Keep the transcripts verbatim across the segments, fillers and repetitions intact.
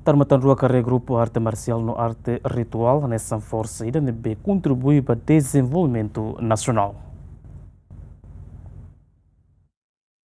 Taur Matan Ruak haree grupu arte marsiál no arte rituál hanesan forsa ida ne'ebé kontribui ba dezenvolvimentu nasionál.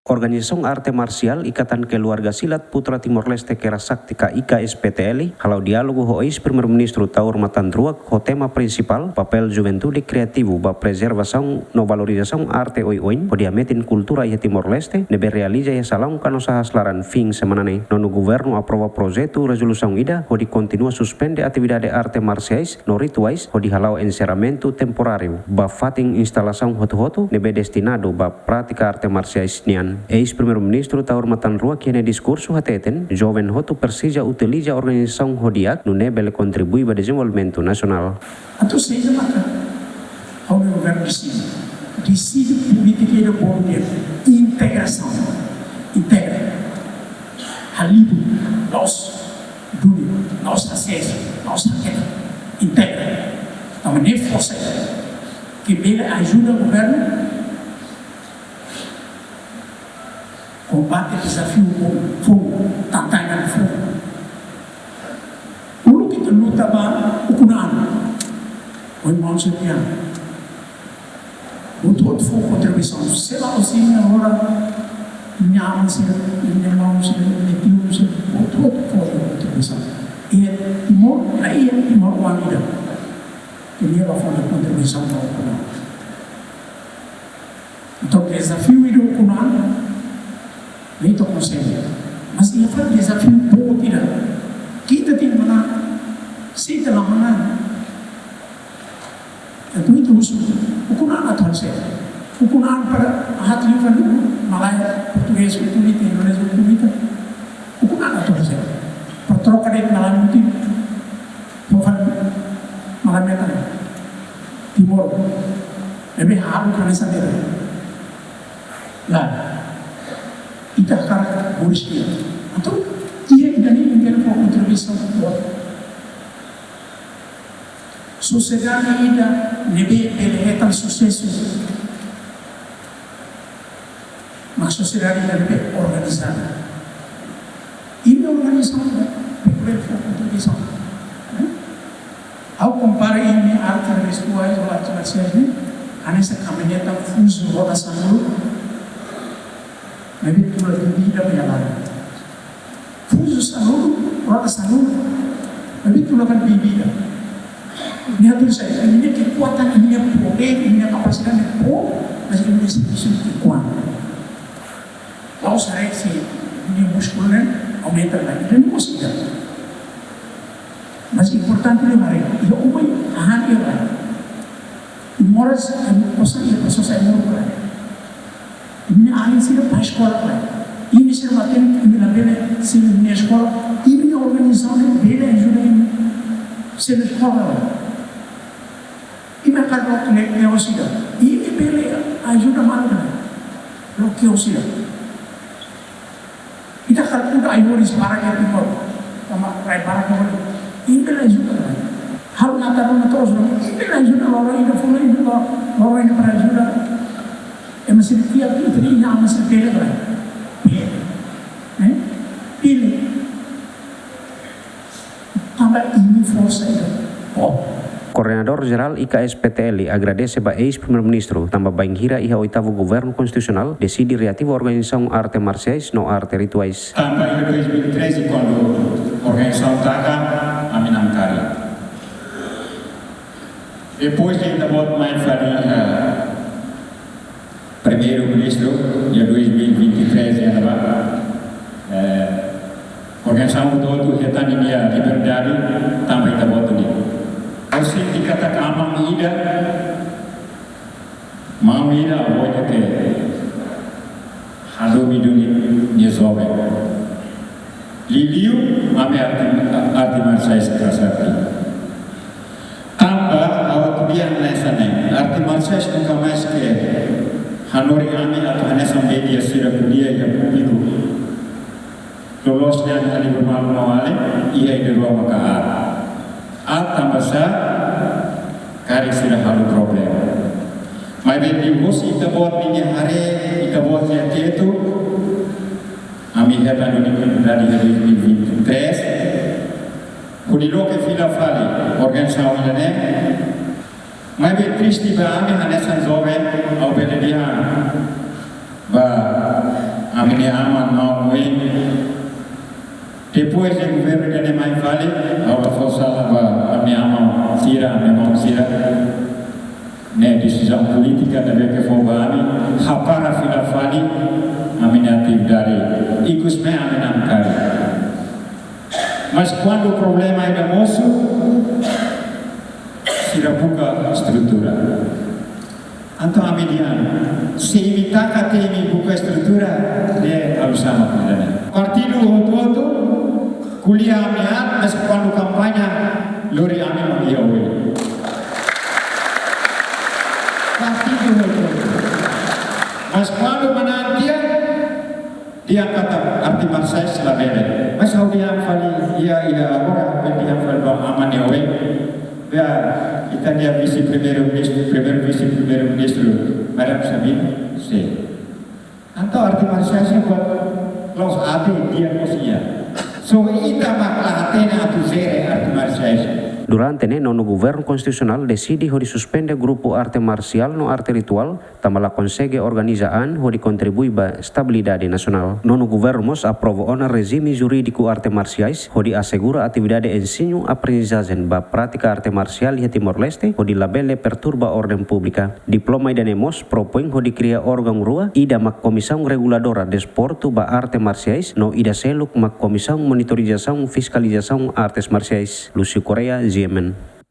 Organizasaun arte marsiál Ikatan Keluarga Silat Putra Timor-Leste Kera Sakti ka I K S P T L hala'o diálogu ho eis Primeiru-Ministru Taur Matan Ruak ho tema prinsipál papél juventude kriativu ba prezervasaun no valorizasaun arte oioin hodi hametin kultura iha Timor-Leste, ne'ebé realiza iha salaun Kano Sahas laran fin semana ne'e. Nonu Governu aprova projetu rezolusaun ida hodi kontinua suspende atividade arte marsiais no rituais hodi hala'o enserramentu temporáriu ba fatin instalasaun hotu-hotu ne'ebé destinadu ba prátika arte marsiais nian. Eis Primeiru-Ministru Taur Matan Ruak iha nia diskursu hateten, joven hotu presiza utiliza organizasaun ho di'ak, nune'e bele kontribui ba dezenvolvimentu nasionál. Atu seja maka, ha'u-nia governu deside, deside polítika ida boot nian, integrasaun, integra, halibur, la'ós duni, la'ós asesu, la'ós haketa, integra. Tanba ne'e forsa ida ke bele ajuda governu kombate dezafiu foun, tantangan foun. Uluk ita luta ba ukun-an. Ohin maun sira dehan, hotu-hotu fó kontribuisaun. Se la'ós imi agora, imi-nia aman sira, imi-nia maun sira, imi-nia tiu sira, hotu-hotu fó kontribuisaun. Iha Timor, la iha Timor oan ida ke nia la fó nia kontribuisaun ba ukun-an. Entaun, dezafiu ida ukun-an, ne'e ita konsege. Mas iha fali dezafiu boot ida ke ita tenke manán, se ita la manán, entaun ita husu, ukun-an atu halo saida? Ukun-an para aat liu fali malae portugés, ukun ita, Indonézia, ukun ita. Ukun-an atu halo saida? Para troka de'it malae mutin, fó fali malae metan Timor. Ne'ebé halo hanesan ne'e. Lae, ita hakarak moris di'ak. Entaun, iha ida-ne'e ita fó kontribuisaun boot. Sosiedade ida ne'ebé bele hetan susesu mak sosiedade ida ne'ebé organizadu. Imi organizadu, bele fó kontribuisaun. Ha'u kompara imi arte rituais ou arte marsiais ne'e hanesan kamioneta fuzu roda sanulu, maibé tula bebida ba iha laran. Fuzu sanulu, roda sanulu, maibé tula fali bebida. Nia tuir saida? Nia-nia kekuatan, nia-nia podér, nia-nia kapasidade fó, mas nia-nia servisu kekuatan. La'ós haree se nia-nia múskulu ne'e aumenta ka lae, ida-ne'e mós ida. Mas importante liu haree, iha uma hahán iha lae. Moras, em, osan iha, pessoas em moro ka lae. Imi-nia alin sira bá eskola ka lae. Imi sira matenek, imi labele selu imi-nia eskola, imi-nia organizasaun ne'e bele ajuda imi selu eskola ka lae. Imi hakarak loke kios ida, imi bele ajuda malu ka lae. Loke kios ida. Ita hakarak kuda ai-horis barak iha Timor, tanba rai barak iha Timor. Imi bele ajuda ka lae. Halo natar ruma to'os, imi bele ajuda, loron ida, fulan ida, loron ida para ajuda. Ema sira kiak, ita-nia aman sira bele ka lae. Bele. Eh? Bele. Tanba imi forsa ida. Oh. Koordenadór Jerál I K S P T L agradese ba eis Primeiru-Ministru, tanba bainhira iha oitavu Governu Konstitusionál deside reativa organizasaun arte marsiais no arte rituais. Tanba iha dois mil e treze, kuandu organizasaun taka, ami namkari. Depois de ita-boot mai fali, eh, Primeiru-Ministru, iha dois mil e vinte e três, iha ne'ebá, eh, organizasaun hotu-hotu hetan ninia liberdade tanba ita-boot nian. Ha'u sente katak aman ida, maun ida, avó ida ke hadomi duni nia joven. Liuliu, ami arte, arte marsiais Kera Sakti. Tanba, ha'u atu dehan hanesan ne'e, arte marsiais nunka mais ke hanorin ami atu hanesan média sira ko'alia iha públiku. Loloos dehan halibur malu no alin, iha ida-rua maka aat. Aat tanba sá, karik sira halo problema. Maibé liuhosi ita-boot ninia haree, ita-boot nia ketu, ami hetan duni liberdade iha dois mil e vinte e três, Hodi loke fila fali organizasaun ida-ne'e. Maibé triste ba ami hanesan joven, ha'u bele dehan ba ami-nia aman maun oin. Depois de governu ida-ne'e mai fali, ha'u la fó sala ba ami-nia aman sira, ami-nia maun sira. Ne'e desizaun polítika ne'ebé ke fó ba ami, hapara fila fali ami-nia atividade. Ikus ne'e ami namkari. Mas kuandu problema ida mosu, sira buka estrutura. Entaun ami dehan, se imi taka tiha imi buka estrutura, ne'e halo sama tidak ne'e. Partidu hotu-hotu ko'alia ami-nia an, mas kuandu kampaña, lori ami mak iha oin. Partidu hotu-hotu. Mas kuandu manán tiha, dehan katak arte marsiais labele. Mas ha'u dehan fali, iha, iha, agora, ha'u dehan fali ba aman nia oin. Ba, ita-nia vise primeiru-ministru, primeiru vise primeiru-ministru, Madam Sabina, sei. Entaun arte marsiais ne'e buat la'ós arte, dehan mós iha. So, ita mak la hatene atu jere arte marsiais. Durante ne'e, nonu governu konstitusionál deside hodi suspende grupu arte marsiál no arte rituál, tanba la konsege organiza an hodi kontribui ba estabilidade nasionál. Nonu governu mós aprova ona rejime jurídiku arte marsiais, hodi asegura atividade ensinu aprendizajen ba prátika arte marsiál iha Timor-Leste, hodi labele perturba orden públika. Diploma ida-ne'e mós propoin hodi kria órgaun rua, ida mak Komisaun Reguladora Desportu ba Arte Marsiais, no ida seluk mak Komisaun Monitorizasaun Fiskalizasaun Artes Marsiais. Lúcio Correia, G M N.